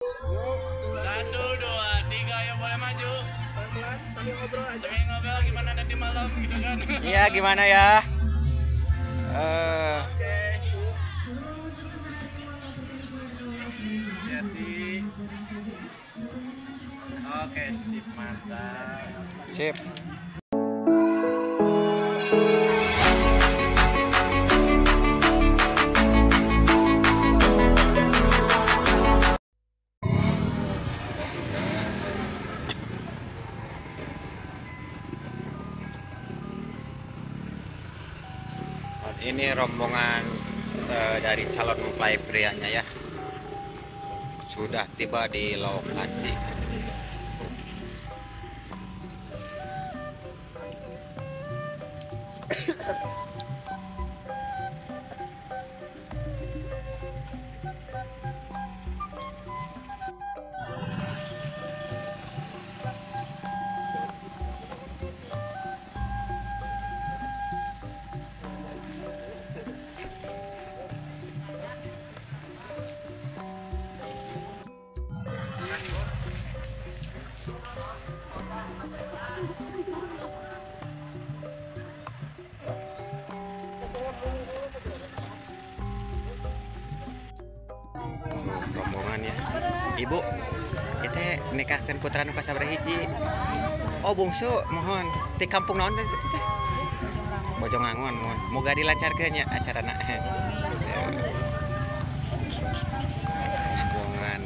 1, 2, 3, ya boleh maju. Pelan-pelan sambil ngobrol aja. Sambil ngobrol gimana nanti malam gitu kan. Iya, gimana ya? Oke. Jadi oke, sip, mantap. Sip. Ini rombongan dari calon mempelai prianya ya, sudah tiba di lokasi. Rombongan ya. Ibu, kita nikahkan putra nu kasabaraha hiji. Oh, bungsu, mohon. Di kampung naon teh teh? Bojongrangon, mohon. Moga dilancarkeun nya acarana. Rombongan.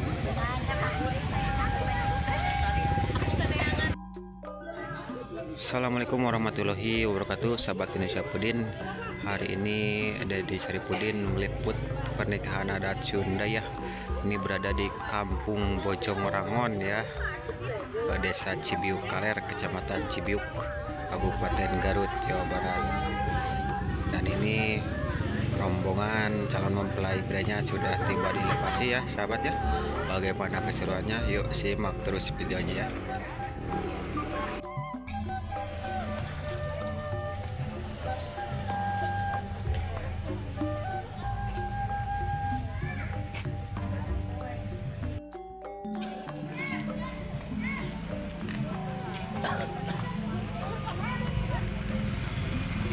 Assalamualaikum warahmatullahi wabarakatuh, sahabat Indonesia Pudin. Hari ini ada di Saripudin meliput pernikahan adat Sunda ya. Ini berada di Kampung Bojongrangon ya, Desa Cibiuk Kaler, Kecamatan Cibiuk, Kabupaten Garut, Jawa Barat. Dan ini rombongan calon mempelai prianya sudah tiba di lokasi ya, sahabat ya. Bagaimana keseruannya? Yuk simak terus videonya ya.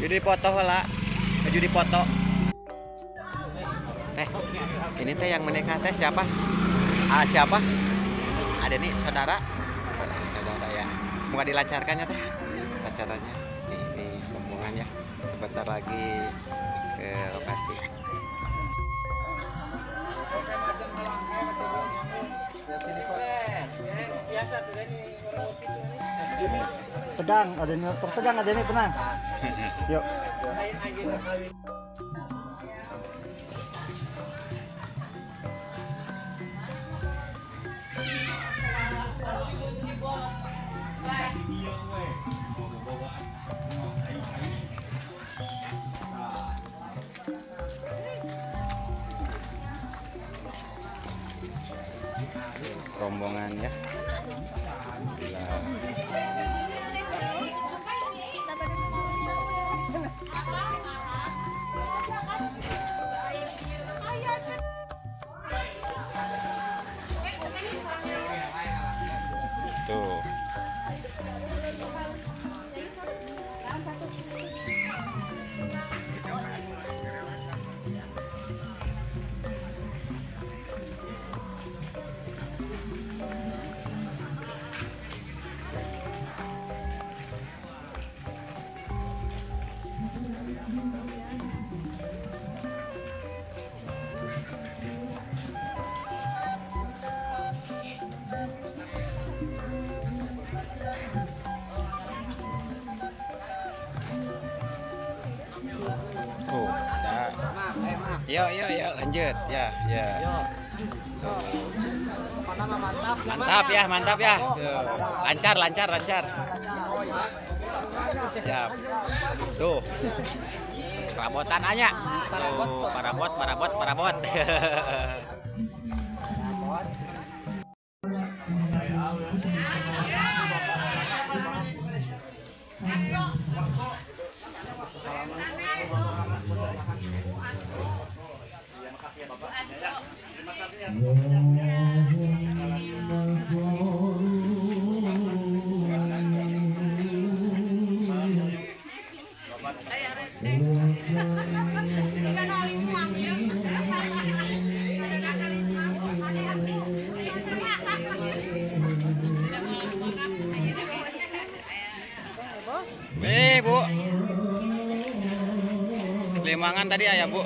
Jadi foto lah, jadi foto. Teh, ini teh yang menikah teh siapa? Ah, siapa? Ada nih saudara, saudara ya. Semoga dilancarkan ya teh acaranya. Ini rombongan ya. Sebentar lagi ke lokasi. Tegang, ada ini tegang, ada ini tenang. Yuk. Rombongan ya. Tuh. Oh, yo yo yo, lanjut ya ya. Mantap ya, mantap ya. Lancar lancar lancar. Siap. Tuh. Perabotan aja. Tuh, parabot parabot parabot. Limangan tadi ayah Bu.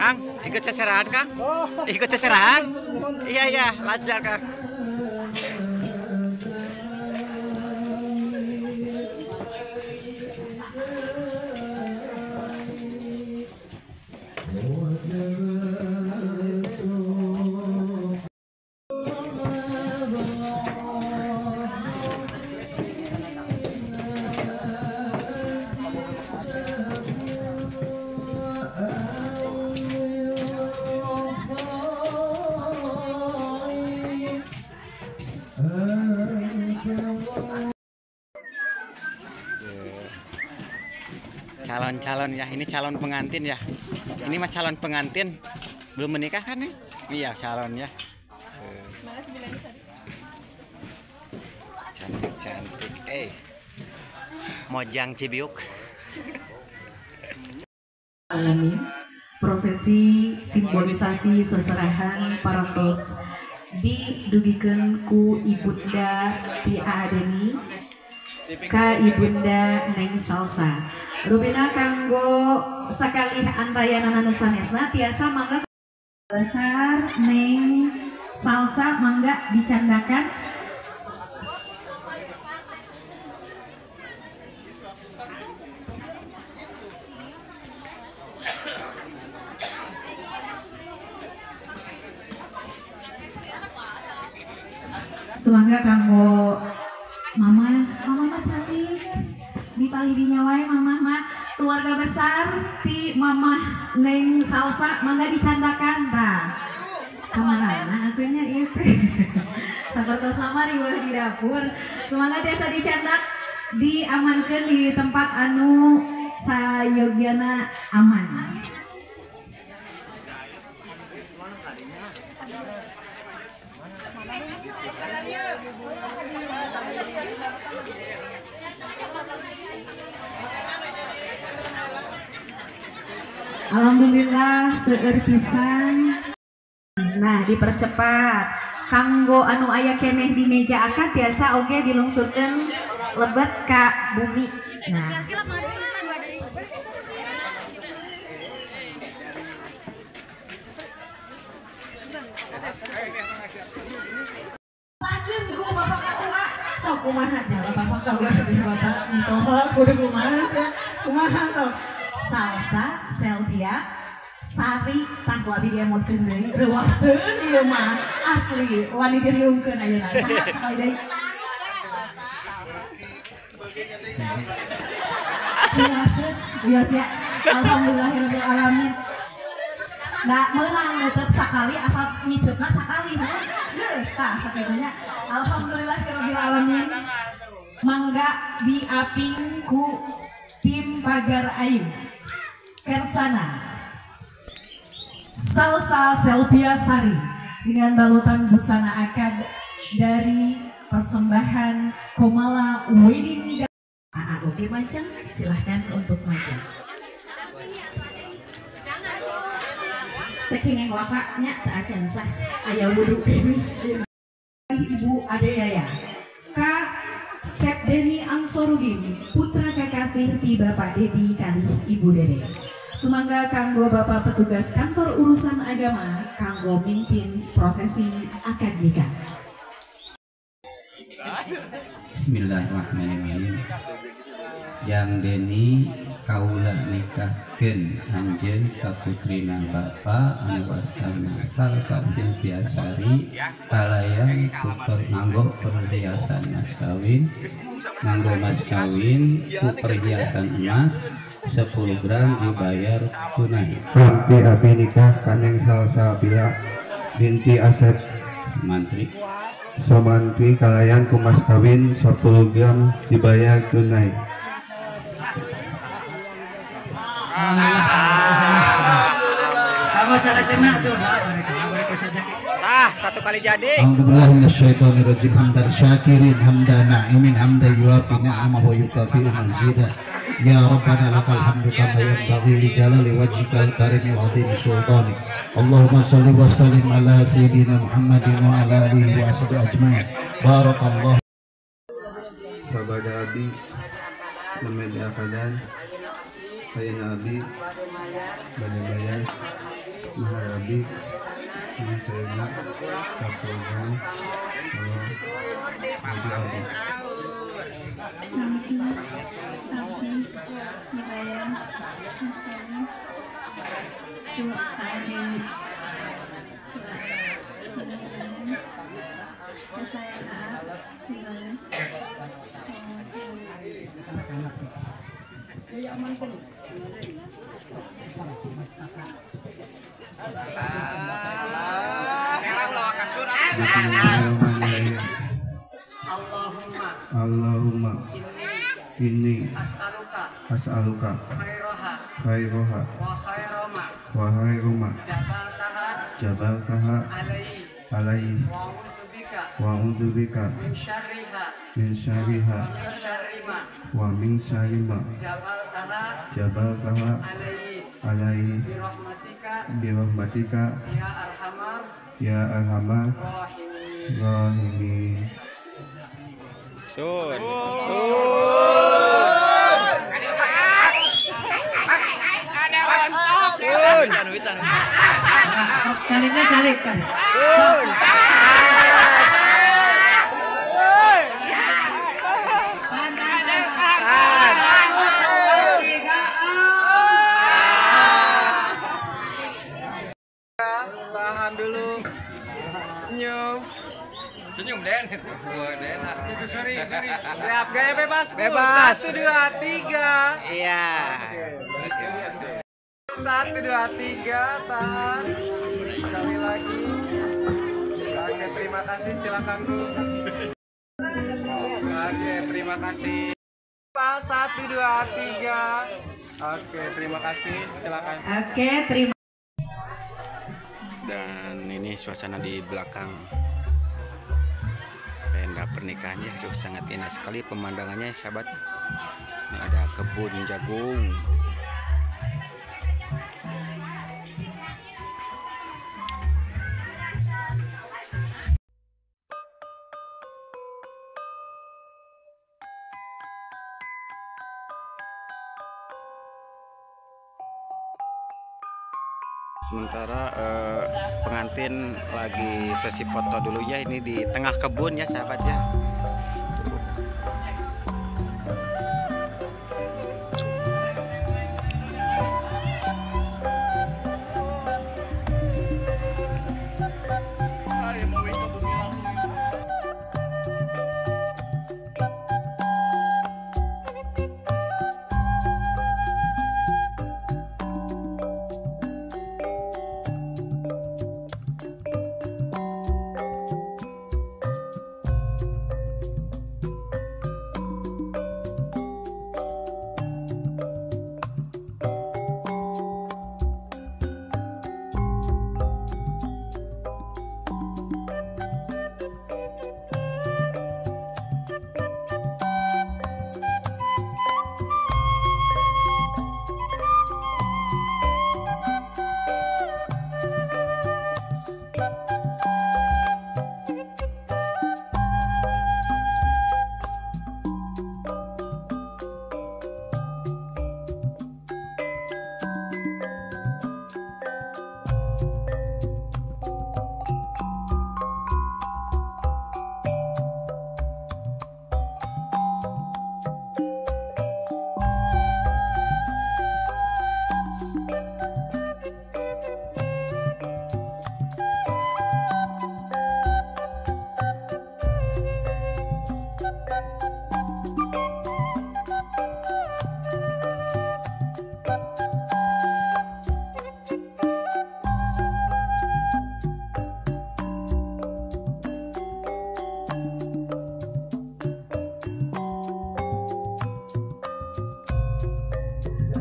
Kang, ikut seserahan Kang? Ikut seserahan? Iya iya, lancar Kang. Calon-calon ya, ini calon pengantin ya. Ini mah calon pengantin belum menikah kan nih? Iya, calon ya. Cantik-cantik. Mojang Cibiuk. Alamin. Prosesi simbolisasi seserahan parantos didugikeun ku Ibunda Ti Adeni ka Ibunda Neng Salsa. Rupina kanggo sakalih antayana anu sanesna tiasa mangga besar Neng Salsa mangga dicandakan. Sumangga kanggo mama, mama mah cantik. Di palidinya wae mama mah keluarga besar ti mamah Neng Salsa mangga dicandakan tah. Kamarana atuh nya ieu teh. Sapertos sama riweuh di dapur. Sumangga tiasa dicandak diamankeun di tempat anu sayogyana aman. Alhamdulillah seueur pisan. Nah, dipercepat. Kanggo anu aya keneh di meja akad tiasa oge dilungsurkeun lebet ka bumi. Nah. Sakeun ku bapak kaula. Sok kumaha jala bapak kaula di bapak entohol kudu kumaha sia. Kumaha sok. Salsa, Selvia, Sari, tah ku abi diemotkeun deui. Reuaseun ieu mah asli wani diriungkeun ayeuna. Saha sakali deui. Reuaseun, wios ya. Alhamdulillahirabbil alamin. Da meunang tetep sakali asal ngiceupna sakali. Geus tah sakitu nya. Alhamdulillahirabbil alamin. Mangga diaping ku tim Pagar Ayu. Kersana Salsa Selvia Sari dengan balutan busana akad dari persembahan Komala Wedding. Oke macam, silahkan untuk macam. Teking yang wakaknya tak acan sah ayah wudhu. Ibu Ade Yaya Kak Ansorudin, putra kekasih ti Bapak Dedi kalih Ibu Dede. Sumangga kanggo Bapak petugas kantor urusan agama kanggo mimpin prosesi akad nikah. Bismillahirrahmanirrahim. Yang Deni kaula nikahkeun anjeun ka putrina bapa anu wastana Salsa Silvia Sari kalayan ku nganggo perhiasan mas kawin, nganggo mas kawin ku perhiasan emas 10 gram dibayar tunai. Abdi abi nikah kaneng Salsa Bila binti Asep Mantri Somantri kalayan ku mas kawin 10 gram dibayar tunai. Sah, satu kali jadi. Alhamdulillah minasyaitonirrajim hamdan syakirin hamdan na'imin hamdan yuafi ni'amahu wa yukafi'u mazidah. Ya Rabbana lakal hamdu kama yanbaghi li jalali wajhikal karimi wa 'azimi sultanik. Allahumma shalli wa sallim ala sayyidina Muhammadin wa ala alihi wa ashabihi ajmain. Barakallah. Sabada abi namanya akadan kayana abi bade bayar mahar abi ini saya saprogram kalau bagi abi Abdi dibayar mas kawin 2 kali 2 saya dibalas. Allahumma inni as'aluka khairoha wa khairuma jabaltaha alaihi wa a'udzubika min syarriha wa min syarri ma jabaltaha alaihi birahmatika ya arhamar rahimin. Sun, sun. Sun. Caliknya calik kan. Sun. Tahan dulu. Senyum. Senyum Den. Den. Sorry, sorry. Siap, gaya bebas. Bebas. 1 2 3. Iya. 1 2 3, tahan. Sekali lagi. Oke, terima kasih, silakan Bu. Oke, terima kasih. 1 2 3. Oke, terima kasih, silakan. Oke, terima. Dan ini suasana di belakang tenda pernikahannya, tuh sangat indah sekali pemandangannya sahabat. Ini ada kebun jagung. Sementara pengantin lagi sesi foto dulu ya, ini di tengah kebun ya sahabat ya. Tuh.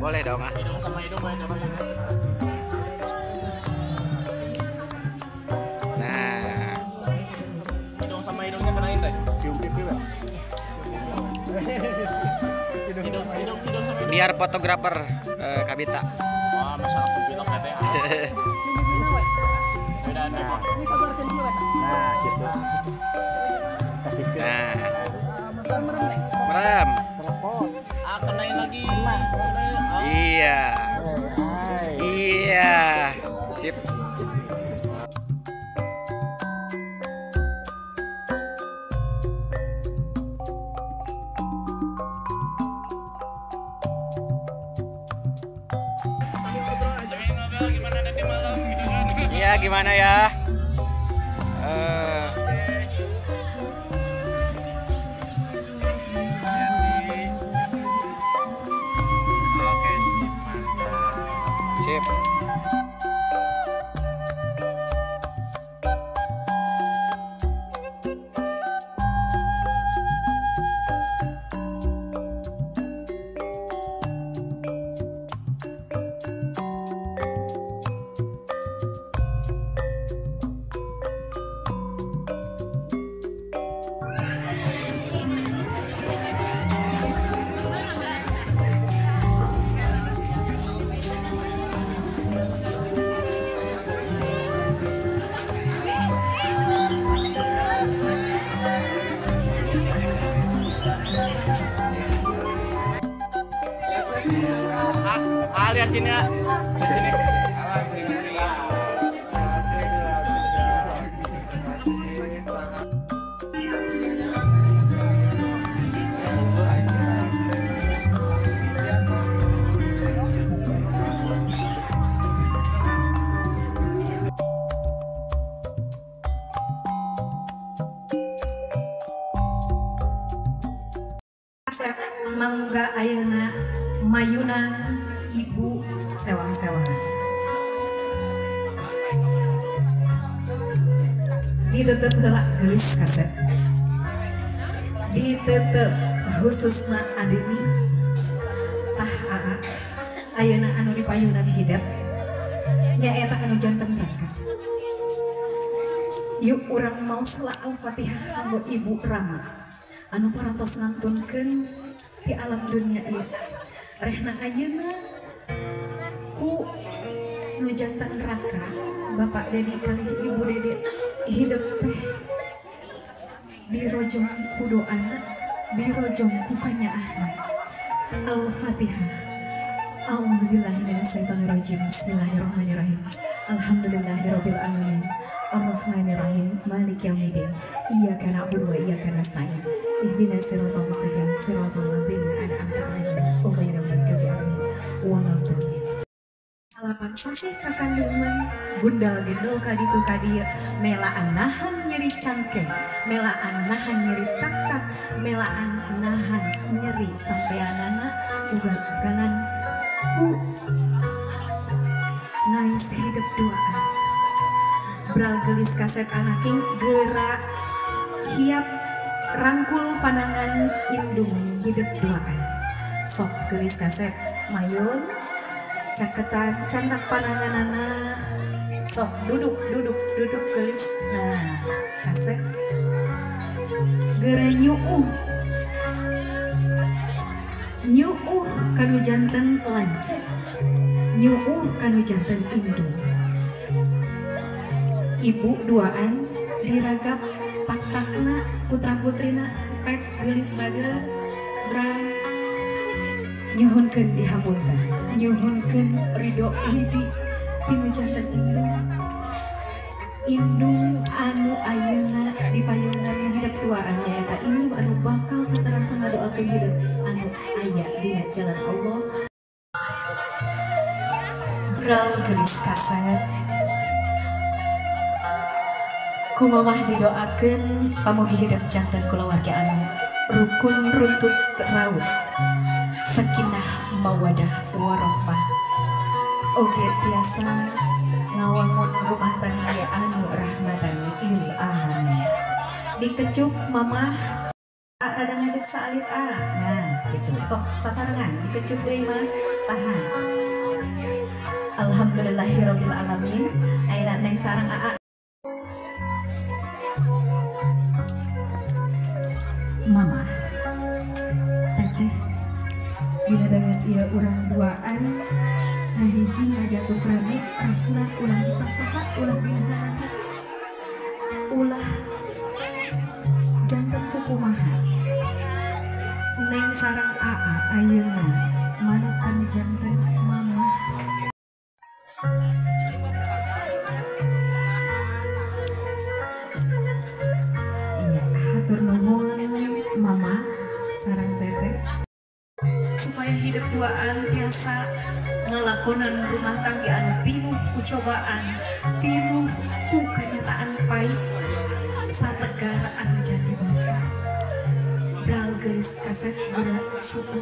Boleh dong ah. Hidung sama hidung boleh dong. Nah. Hidung sama hidungnya kenain deh. Cium pipi lah. Hidung sama hidung. Biar fotografer Kabita. Wah, masa langsung pilok teh. Beda ada. Nah, gitu. Kasih ke. Nah. Merem. Telepon. Ah, kenain lagi. Iya. Iya. Sip. Iya, gimana ya? Sip. Ah, lihat sini ya. Lihat sini. Mangga ayeuna mayunan ibu sewang-sewangan. Ditetep heula geulis kasep. Ditetep khususna ademi. Tah aa ayeuna anu dipayunan hidep nyaeta anu janten raka. Yuk urang mau salah Al-Fatihah kanggo Ibu Rama anu parantos ngantunkeun di alam dunia ieu. Rehna ayeuna ku nu jantan raka Bapak Dedi kalih Ibu Dede hidup teh dirojong ku doana, dirojong ku kanyaahna. Al-Fatihah. A'udzubillahi minasyaitonirrajim. Bismillahirrahmanirrahim. Alhamdulillahirabbil alamin. Arrahmanirrahim. Maliki yaumiddin. Iyyaka na'budu wa iyyaka nasta'in. Ihdinas siratal mustaqim, siratal ladzina an'amta 'alaihim, ghairil maghdubi 'alaihim waladdallin. Salapan sasih kakandungan gundal gendol kaditu kadieu melaan nahan nyeri cangkeng, melaan nahan nyeri tak-tak, melaan nahan nyeri sampeanana ugal-ugalan ku ngais hidup duaan. Bral gelis kasep anaking gerak hiap rangkul panangan indung hidup duaan. Sok gelis kasep mayun caketan candak pananganana. Sok duduk duduk duduk gelis. Nah kasep gere nyuuh nyuuh kanu janten lanceuk, nyuuh kanu janten indung. Ibu duaan diragap tak-takna putra-putrina pek geulis bager brang nyuhunkeun dihapunten, nyuhunkeun ridho widi tinu janten indung. Indung anu ayeuna dipayungan hidup duaan nyaeta indung anu bakal saterasna ngadoakeun hidup anu aya dina jalan Allah. Bral geulis kasep kumamah didoakeun pamugi hidup janten kulawarga anu rukun runtut raut, sakinah mawadah warohmah. Oge tiasa ngawangun rumah tangga anu rahmatan lil alamin. Dikecup mamah rada ngadeg saalit ah. Nah, gitu. Sok sasarengan dikecup deui mah. Tahan. Alhamdulillahirabbil alamin. Ayeuna Neng sareng Aa. Mama, Teteh, dina danget ieu urang duaan ngahiji ngajatuh keramik rahna ulah disasaha ulah dinahan ulah janten kukumaha. Neng sareng Aa ayeuna manut kanu janten Mamah. Iya, hatur nuhun Mama sareng Teteh supaya hidup duaan tiasa ngalakonan rumah tangga anu pinuh ku cobaan, pinuh ku kenyataan pahit, sategar anu jadi bapak. Bral gelis kasep gera suku,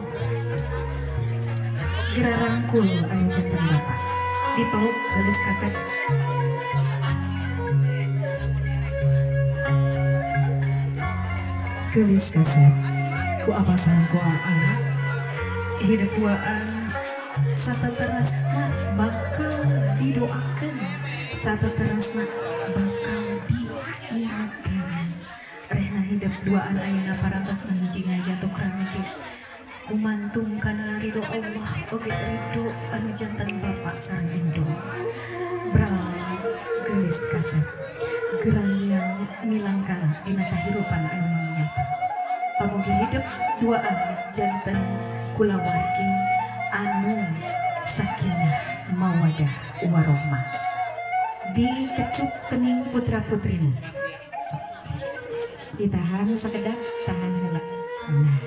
gera rangkul anu janten bapak. Dipeluk gelis kasep. Gelis kasep ku apasan ku aa hidup duaan sateterasna bakal didoakan, sateterasna bakal diingatkan. Rehna hidup duaan ayeuna parantos ngahiji ngajatuh keramik gumantung kana ridho Allah oge ridho anu janten bapak sareng indung. Bral gelis kasep gerang yang milangkala dina kahirupan anu mangnyata. Pamugi hidup duaan janten kulawargi anu sakinah mawadah warohmah. Dikecup kening putra putrina. Ditahan sekedap, tahan heula. Nah.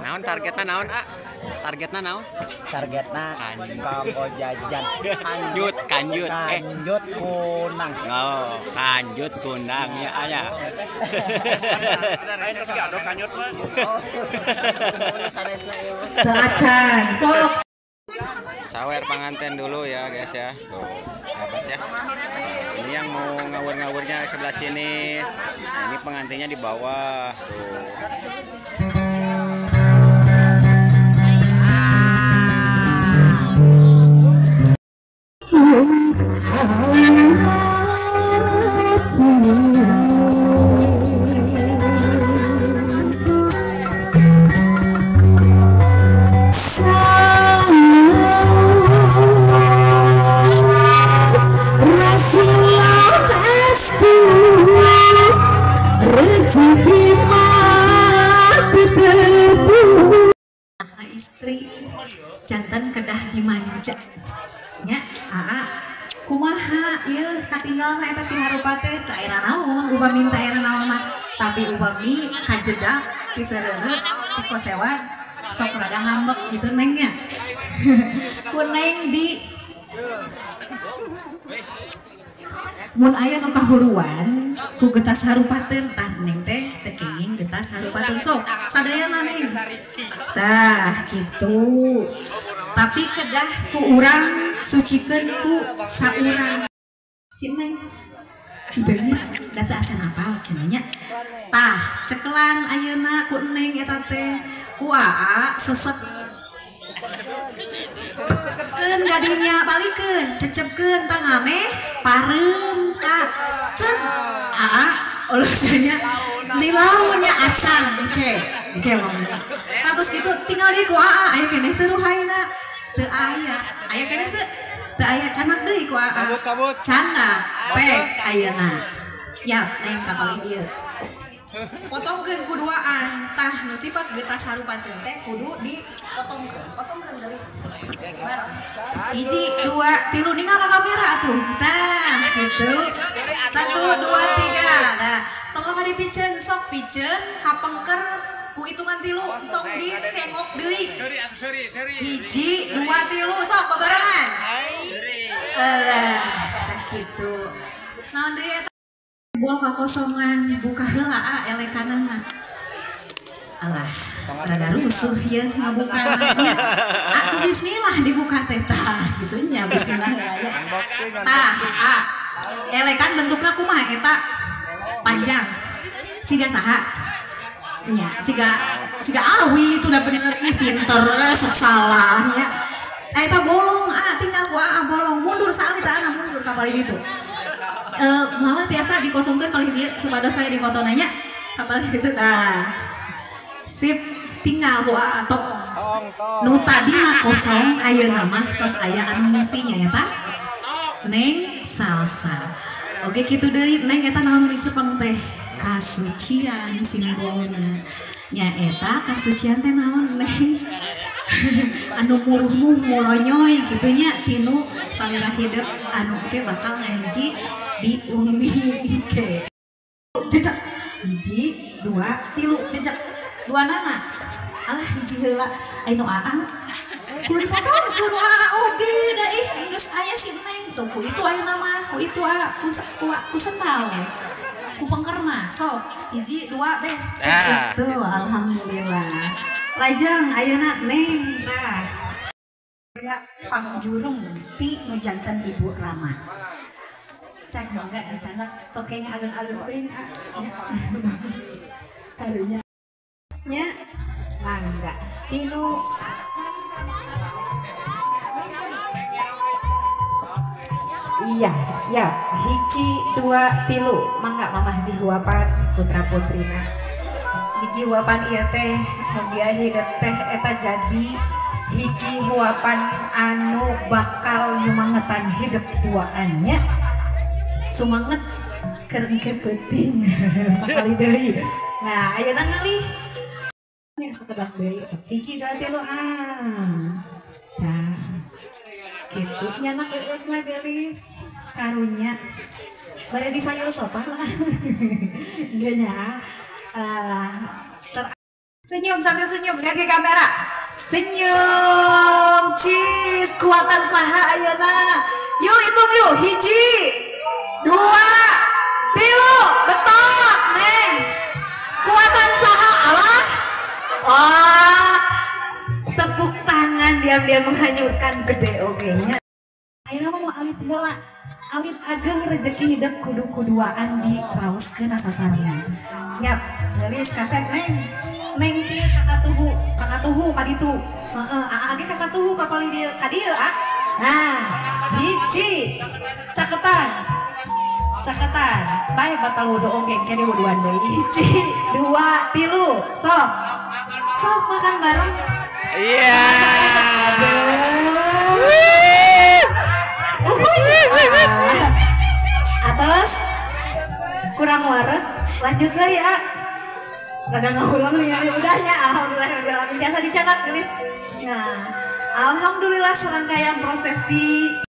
Naon targetna naon, A? Targetna naon? Targetna kanggo jajan. Kanjut, kanjut. Kanjut kunang. Oh, kanjut kunang ya aya. Kanjut mah. Acan, sok. Sawer panganten dulu ya, guys ya. Tuh, dapat ya. Ini yang mau ngawur-ngawurnya sebelah sini. Ini pengantinnya di bawah. Tuh. Istri jantan kedah dimanja nya aa kumaha ieu katinggalna eta si harupa teh teu aya naon upami teu aya naon mah tapi upami kajedak ti seureureup ti kosewa sok rada ngambek gitu nengnya ku neng di mun aya nu kahuruan ku getas harupateun tah neng teh teu kenging getas harupateun sok sadayana neng tah kitu tapi kedah ku urang sucikeun ku saurang cik neng teu nya da teu acan apal cenah nya tah cekelan ayeuna ku neng eta teh ku aa sesek keun gadinya balikeun cecepkeun tah ngameh pareum ka set aa ulusnya dilaunya acan engke engke ngomongnya tah tos kitu tinggal di ku aa aya keneh teu ruhaina teu aya aya keneh teu teu aya canak deui ku aa canak pek ayeuna ya neng ka paling ieu potongkeun ku duaan tah nu sifat getas harupateun teh kudu dipotongkeun potongkeun garis bareng hiji dua tilu ningal ka kamera atuh tah kitu 1 2 3 nah tong ka dipiceun sok piceun kapengker ku hitungan tilu tong ditengok deui hiji dua tilu sok bebarengan alah tah kitu naon deui eta buang kakosongan buka heula a elekanana alah rada rusuh ya ngabukana aku bismillah dibuka teh tah kitu nya bismillah ya tah a elekan bentukna kumaha eta panjang siga saha Nya, siga awi itu udah bener ih pinter sok salahnya. Eta bolong ah tinggal ku aa bolong mundur saalit anak mundur ka palih ditu. Mama tiasa dikosongkeun palih dieu supados saya dipoto nanya ka palih ditu tah. Sip tinggal ku aa tong. Nu tadi mah kosong ayeuna mah tos aya anu ngisinya ya tah. Neng Salsa. Oke kitu deui Neng eta naon nu dicepeng teh? Kasucian simbolna. Nya eta kasucian teh naon Neng? Anu muruh muronyoy kitunya tinu salira hidep anu ke bakal ngahiji di umi ke. Jejak hiji, dua, tilu, jejak dua nana. Alah hiji heula anu aa. Kudu dipotong kudu aa oge da ih geus aya si Neng tuh ku itu ayeuna mah ku itu aa ku sendal we. Ku pengkerna sok hiji dua beh. Tuh alhamdulillah. Lajeng ayeuna Neng tah. Ya pangjurung ti nu janten Ibu Rama. Cek mangga dicanak tokengnya ageng-ageng teuing ah nya. Karunya nya mangga tilu. Iya, ya, hiji, dua, tilu, mangga mamah dihuapan putra putrina. Hiji huapan ieu teh mugia hidep teh eta jadi hiji huapan anu bakal nyumangetan hidep duaannya. Sumanget keur engke peuting sakali deui. Nah, ayeuna ngalih. Nya sakedap deui, hiji, dua, tilu, ah. Tah. Gitu nyanak eueut mah geulis karunya bade disayur sopan lah. Ge nya senyum sambil senyum lihat ke kamera senyum cheese kuatan saha ayeuna yuk hitung yuk hiji dua tilu betok Neng kuatan saha Allah wah tepuk tangan diam-diam menghanyutkan gede oge nya. Ayeuna mah nu alit heula alit ageng rezeki hidep kudu kuduaan diraoskeun sasarengan. Yap, geulis kasep Neng. Neng kieu kakatuhu ka ditu. Heeh, aa ge kakatuhu ka paling dieu ka dieu ah. Nah, hiji caketan. Caketan. Bae batal wudu oge engke diwuduan deui. Hiji, dua, tilu. Sok. Sok makan bareng. Iya. Atas kurang wareg, lanjut deui ya. Kadang ngulang nih udahnya. Alhamdulillah rabbil alamin jasa dicatat gelis. Nah, alhamdulillah serangkaian prosesi